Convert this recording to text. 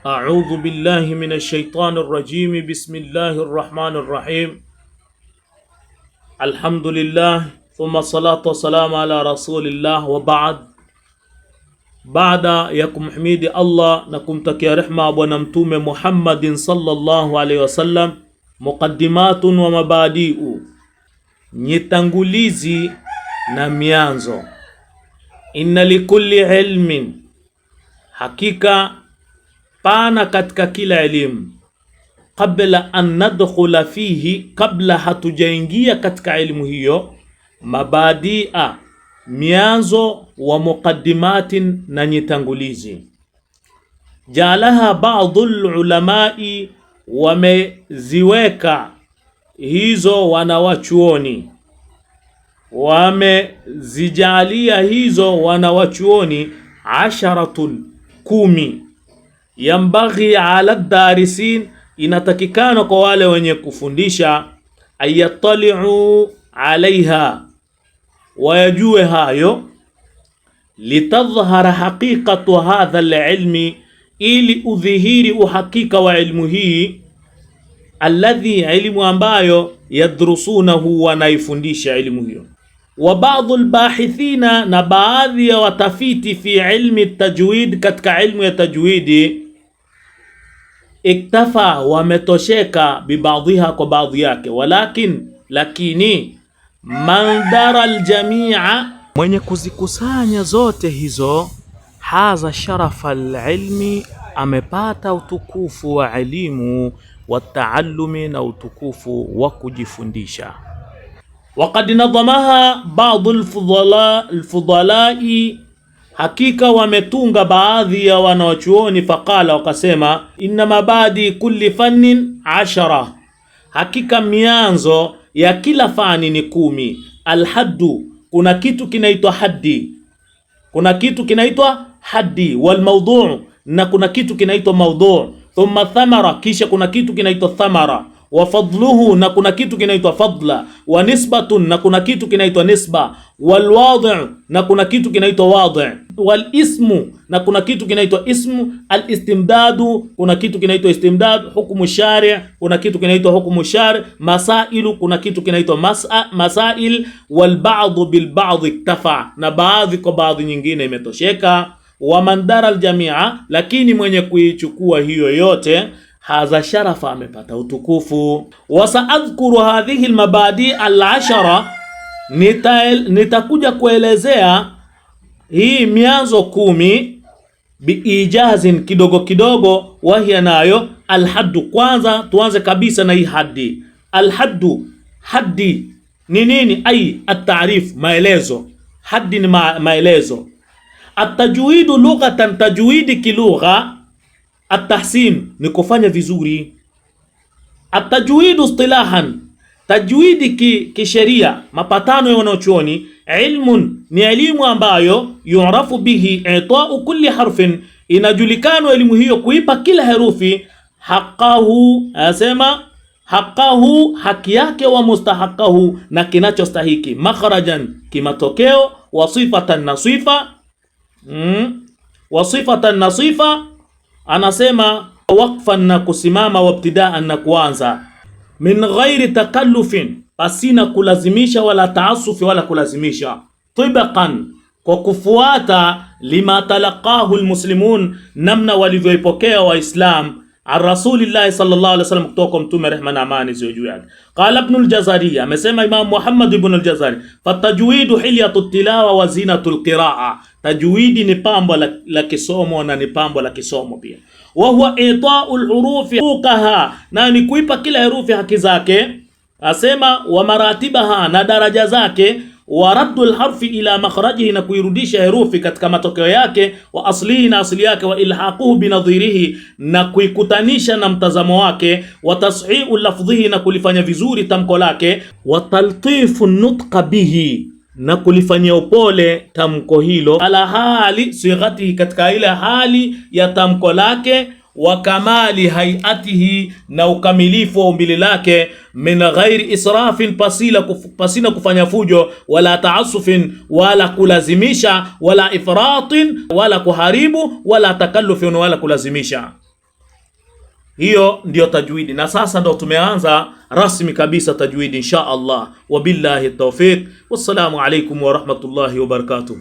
A'udhu billahi minash shaitani rrajim. Bismillahir rahmanir rahim. Alhamdulillah thumma salatu wassalamu ala rasulillah wa ba'd. Baada ya kumhimidi Allah na kumtakia rehma Bwana Mtume Muhammadin sallallahu alaihi wasallam, muqaddimatun wa mabadiu, nyitangulizi na mianzo. Inna likulli ilmin, hakika pana katika kila elimu. Qabla an nadkhula fihi, kabla hatujaingia katika elimu hiyo, mabadia, mianzo wa muqaddimatin, na nyitangulizi. Jaalaha ba'dhu ulamai, wameziweka hizo wanawachuoni, wamezijalia hizo wanawachuoni asharatun, 10. Yambaghi ala darisin, inatakikana kwa wale wenye kufundisha, ayataliu alaiha, wayajue hayo, litadhhara haqiqatu hadha alilmi, ili udhihiri uhakika wa ilmu hii, alladhi, ilmu ambayo yadrusunahu, wanaifundisha ilmu hiyo. Wa baadhu albahithina, na baadhi ya watafiti, fi ilmi tajwid, katika ilmu ya tajwidi, iktafa, wametosheka, bibadhiha, kwa baadhi yake, walakin, lakini, man dara aljamia, mwenye kuzikusanya zote hizo, haza sharafa alilmi, amepata utukufu wa elimu, wa taallumi, na utukufu wa kujifundisha. Waqad nadhamaha ba'du alfudalai, hakika wametunga baadhi ya wanawachuoni. Faqala, wakasema, inna mabadi kulli fannin 10, hakika mianzo ya kila fani ni 10. Alhaddu, kuna kitu kinaitwa haddi, kuna kitu kinaitwa haddi, walmaudhu, na kuna kitu kinaitwa maudhu. Thumma thamara, kisha kuna kitu kinaitwa thamara, wa fadluhu, na kuna kitu kinaitwa fadla, wa nisbatun, na kuna kitu kinaitwa nisba, wal wadi', na kuna kitu kinaitwa wadi', wal ismu, na kuna kitu kinaitwa ismu, al istimdadu, kuna kitu kinaitwa istimdad, hukumu shari', kuna kitu kinaitwa hukumu shari', masailu, kuna kitu kinaitwa masail, wal ba'd bil ba'd iktafa, na baadhi kwa baadhi nyingine imetosheka. Wa mandara al jamia, lakini mwenye kuichukua hiyo yote, hadha sharafa, amepata utukufu. Wasaadhkuru hadhihi almabadi alashara, nitakuja kuelezea hii mianzo 10 biijazin, kidogo kidogo. Wahia nayo alhaddu. Kwanza tuanze kabisa na hii haddi. Alhaddu, haddi ni nini? Ai at-ta'rif, maelezo. Haddi ni maelezo. Atajwidu lughatan, tajwidi kilugha, atahsin ni kufanya vizuri. Atajwidu istilahan, tajwidi kisheria, mapatano ya wanachuoni, ilmun ni elimu ambayo yu'rafu bihi ita'u kulli harfin, inajulikana elimu hiyo kuipa kila herufi haqqahu, anasema haqqahu, haki yake, wa mustahaqahu, na kinachostahiki, makhrajan, kimatokeo, wa sifatan, na sifa, wa sifatan na sifa, anasema waqfan, na kusimama, wabtidaan, na kuanza, min ghairi takallufin, pasina kulazimisha, wala taasufi, wala kulazimisha, tibaqan, kwa kufuata, lima talaqahu almuslimun, namna walivyoipokea Waislam, an rasulillahi sallallahu alaihi wasallam, kutoka kwa Mtume rehma na amani ziwe juu yake. Qala Ibn al-Jazari, amesema Imam Muhammad ibn al-Jazari, fatajwidu hilyatu tilawa wa zinatul qiraa, tajwidi ni pambo la kisomo na ni pambo la kisomo pia. Wa huwa ita'u al-hurufi huquqaha, na ni kuipa kila herufi haki zake. Asema wa maratibaha, na daraja zake, wa raddu al-harfi ila makhrajihi, na kuirudisha herufi katika matokeo yake, wa aslihi, na asili yake, wa ilhaquhu binadhirihi, na kuikutanisha na mtazamo wake, wa tashihu lafdhihi, na kulifanya vizuri tamko lake, wa taltifu nutqa bihi, na kulifanyia upole tamko hilo, ala hali sighatihi, katika ile hali ya tamko lake, wa kamali hayatihi, na ukamilifu wa umbile lake, min ghairi israfin, pasina kufanya fujo, wala taasufin, wala kulazimisha, wala ifratin, wala kuharibu, wala takallufin, wala kulazimisha. Hiyo ndiyo tajwidi, na sasa ndo tumeanza rasmi kabisa tajwidi insha Allah. Wabillahi tawfiq, wassalamu alaikum wa rahmatullahi wa barakatuh.